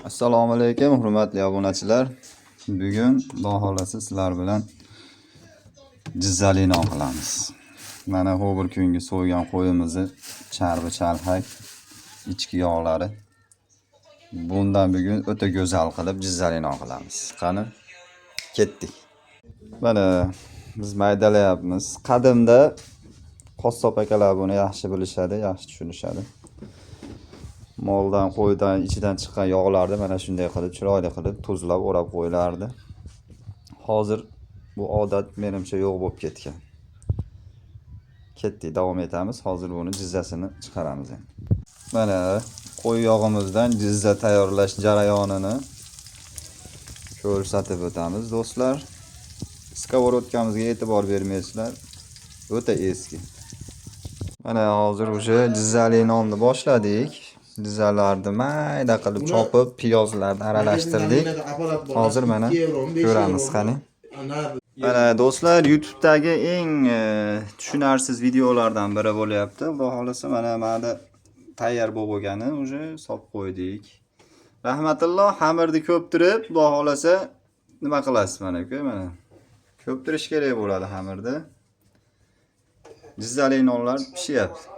Assalomu alaykum, hurmatli obunachilar. Bugun, Xudo xohlasa, sizlar bilan jizzali non qilamiz. Mana bu bir kungi so'ygan qo'yimizni charvi, chalhak, ichki yog'lari. Bundan bugun o'ta go'zal qilib jizzali non qilamiz. Qani, ketdik. Mana biz maydalayapmiz. Qadimda qassob akalar buni yaxshi bilishadi, yaxshi tushunishadi. Moldan, qo'ydan ichidan chiqqan yog'larni mana shunday qilib, chiroyli qilib tuzlab, o'rab qo'yilardi. Hozir bu odat, menimcha, yo'q bo'lib ketgan. Ketdik, davom etamiz. Hozir buni jizzasini chiqaramiz endi. Mana qo'y yog'imizdan jizza tayyorlash jarayonini ko'rsatib o'tamiz, do'stlar. Сковородка mizga e'tibor bermaysizlar. O'ta eski. Mana hozir уже jizzali nonni boshladik. Jizzalarni mayda qilib chopib, piyozlarni aralashtirdik. Hozir mana ko'ramiz, qani. Mana do'stlar, YouTube'dagi eng tushunarsiz videolardan biri bo'lyapti. Xudo xohlasa, mana tayyor bo'lib bo'lgani уже solib qo'ydik. Rahmatulloh, xamirni ko'ptirib, Xudo xohlasa, nima qilasiz mana uka, mana. Ko'ptirish kerak bo'ladi xamirni. Jizzali nonlar pishyapti.